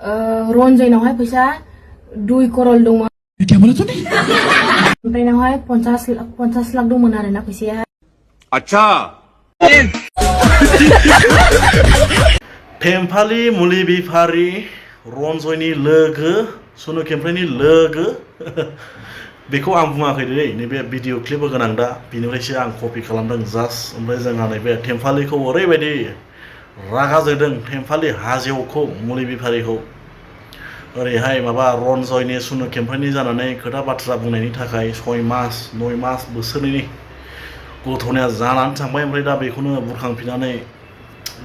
रन्जयनावहाय फैसा 2 करोड़ दंमोन। क्या बोला तूने? ओमफ्रायनावहाय 50 लाख दंमोन आरोना फैसाया। अच्छा टेम्पालि मुलि बेफारि रन्जयनि लोगो सुनु केम्फ्राइनि लोगो बेखौ आं बुङाखै दै नैबे भिडिअ क्लिप होगोन आं दा बिनिफ्रायसो आं कपि खालामदों जास्ट ओमफ्राय जोंहा नैबे टेम्पालिखौ ओरैबायदि रागा जोंदों टेम्पालि हाजेवखौ मुलि बेफारिखौ ओरैहाय माबा रन्जयनि सुनु केम्फ्राइनि जानानै खोथा बाथ्रा बुंनायनि थाखाय 6 मास 9 मास बोसोरनैनि गथ'निया जानानै थांबाय ओमफ्राय दा बेखौनो बुरखांफिननानै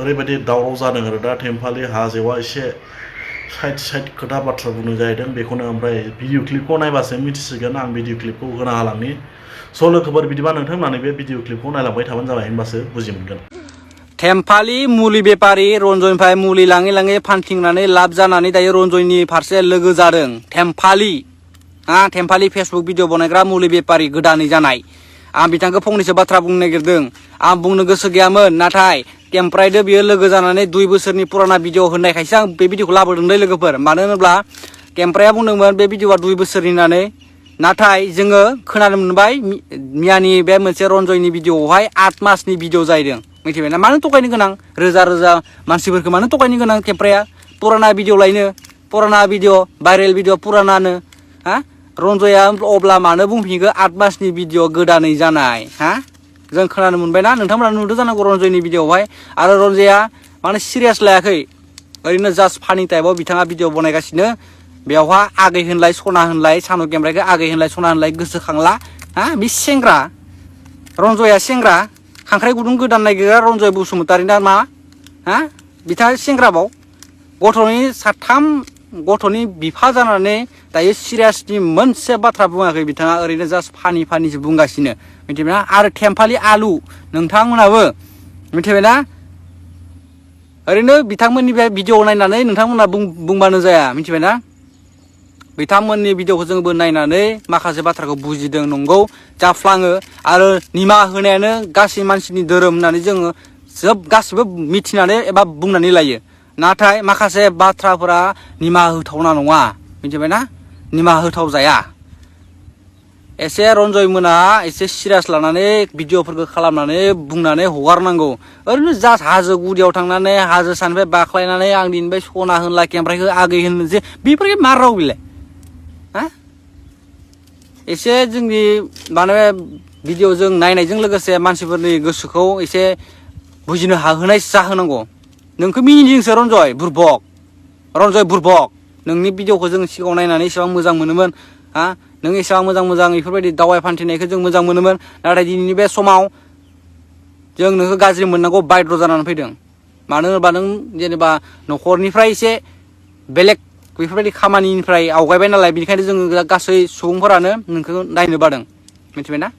ओरैबायदि दावराव जादों आरो दा टेम्पालि हाजेवा एसे साइड खोथा बाथ्रा बुंनो जाहैदों बेखौनो ओमफ्राय भिडिअ क्लिपखौ नायबासो मिथिसिगोन आं भिडिअ क्लिपखौ होना होलांनि स' लोगोफोर बिदिबा नोंथांमोना बे भिडिअ क्लिपखौ नायलांबाय थाबानो जाबाय होनबासो बुजि मोनगोन। टेम्पालि मुलि बेपारि रन्जयनिफ्राय मुलि लाङै लाङै फानथिंनानै लाब जानानै दायो रन्जयनि फारसे लोगो जादों टेम्पालि फेसबुक भिडिअ बनायग्रा मुलि बेपारि गोदानै जानाय आं बिथांखौ फंनैसो बाथ्रा बुंनो नागिरदों आं बुंनो गोसो गैयामोन नाथाय केम्फ्राइदो बियो लोगो जानानै 2 बोसोरनि पुराना भिडिअ होननायखायसो आं बे भिडिअखौ लाबोदोंलै लोगोफोर मानो होनोब्ला केम्फ्राइया बुंदोंमोन बे भिडिअआ 2 बोसोरनि होननानै नाथाय जोङो खोनानो मोनबाय मियानि बे मोनसे रन्जयनि भिडिअआवहाय 8 मासनि भिडिअ जाहैदों मिथिबायना मानो थगायनो गोनां रोजा रोजा मानसिफोरखौ मानो थगायनो गोनां केम्फ्राइया पुराना भिडिअ लायनो पुराना भिडिअ भाइरेल भिडिअ पुरानानो रन्जया अब्ला मानो बुंफिनगो 8 मासनि भिडिअ गोदानै जानाय जों खोनानो मोनबायना नोंथांमोना नुदों जानांगौ रन्जयनि भिडिअआवहाय आरो रन्जया माने सिरियास लायाखै ओरैनो जास्ट फानि टाइपआव बिथाङा भिडिअ बनायगासिनो बेवहा आगै होनलाय सना होनलाय सानु केम्फ्राइखौ आगै होनलाय सना होनलाय गोसोखांला बे सेंग्रा रन्जया सेंग्रा खांख्राइ गुदुं गोदान नागिरग्रा रन्जय बसुमतारी ना मा बिथाङा सेंग्राबाव गथ'नि बिफा जानानै दायो सिरियासनि मोनसे बाथ्रा बुङाखै बिथाङा ओरैनो जास्ट फानिसो बुंगासिनो मिथिबायना आरो टेम्पालि आलु नोंथांमोनाबो मिथिबायना ओरैनो बिथांमोननि बे भिडिअ नायनानै नोंथांमोना बुंबानो जाया मिथिबायना बिथांमोननि भिडिअखौ जोंबो नायनानै माखासे बाथ्राखौ बुजिदों नंगौ जाफ्लाङो आरो निमाहा होनायानो गासै मानसिनि धोरोम होननानै जोङो गासिबो मिथिनानै एबा बुंनानै लायो नाथाय माखासे बाथ्राफोरा निमाहा होथावना नङा मिथिबायना निमाहा होथाव जाया एसे रन्जय मोना एसे सिरियास लानानै भिडिअफोरखौ खालामनानै बुंनानै हगारनांगौ ओरैनो जास्ट हाजो गुदियाव थांनानै हाजो सानिफ्राय बाख्लायनानै आं दिनैफ्राय सना होनला केम्फ्राइखौ आगै होनो जे बेफोरखौ मा राव बिलाय एसे जोंनि माने भिडिअ जों नायनायजों लोगोसे मानसिफोरनि गोसोखौ एसे बुजिनो हाहोनाय जाहोनांगौ नोंखौ मिनिदोंसो रन्जय बुरबक नोंनि भिडिअखौ जों सिगाङाव नायनानै एसेबां मोजां मोनोमोन नों एसेबां मोजां बेफोरबायदि दावाय फान्थिनायखौ जों मोजां मोनोमोन नाथाय दिनैनि बे समाव जों नोंखौ गाज्रि मोननांगौ बाध्य जानानै फैदों मानो होनोबा नों जेनेबा न'खरनिफ्राय एसे बेलेग बेफोरबायदि खामानिनिफ्राय आवगायबाय नालाय बेनिखायनो जोङो गासै सुबुंफोरानो नोंखौ नायनो बादों मिथिबायना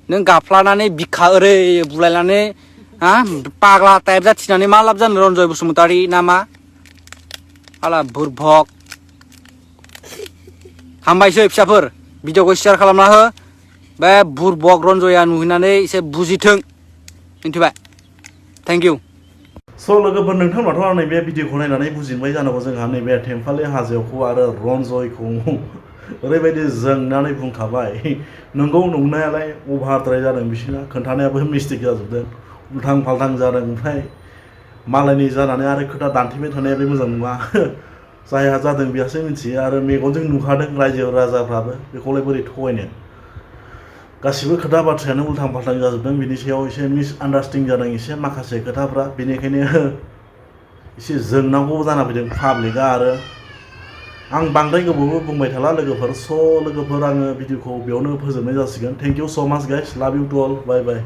नों गाफ्लानानै बिखा ओरै बुलायनानै पाग्ला टाइप जाथिनानै मा लाब जानो रन्जय बसुमतारी ना मा आला बुरबक हामबायसो फिसाफोर भिडिअखौ शेयार खालामना हो बे बुरबक रन्जया नुहैनानै एसे बुजिथों मिथिबाय थेंक इउ स' लोगोफोर नोंथांमोनाथ' आं नैबे भिडिअखौ नायनानै बुजिबाय जानांगौ जोंहा नैबे टेम्पालि हाजेवखौ आरो रन्जयखौ ओरैबायदि जोंनानै बुंखाबाय नंगौ नंनायालाय अभारद्राय जादों बिसोरना खोन्थानायाबो मिस्टेक जाजोबदों उल्थां फाल्थां जादों ओमफ्राय मालायनि जानानै आरो खोथा दान्थिबाय थानाया बे मोजां नङा जायहा जादों बेहासो मिथियो आरो मेगनजों नुखादों रायजो राजाफ्राबो बेखौलाय बोरै थगायनो गासिबो खोथा बाथ्रायानो उल्थां फाल्थां जाजोबदों बिनि सायाव एसे मिसआन्डारस्टेन्डिं जादों एसे माखासे खोथाफ्रा बेनिखायनो एसे जोंनांगौ जाना फैदों पाब्लिकआ आरो आं बांद्राय गोबावबो बुंबाय थाला लोगोफोर स' लोगोफोर आङो भिडिअखौ बेयावनो फोजोबनाय जासिगोन थेंक इउ स' माच गाइस लाभ U to all bye bye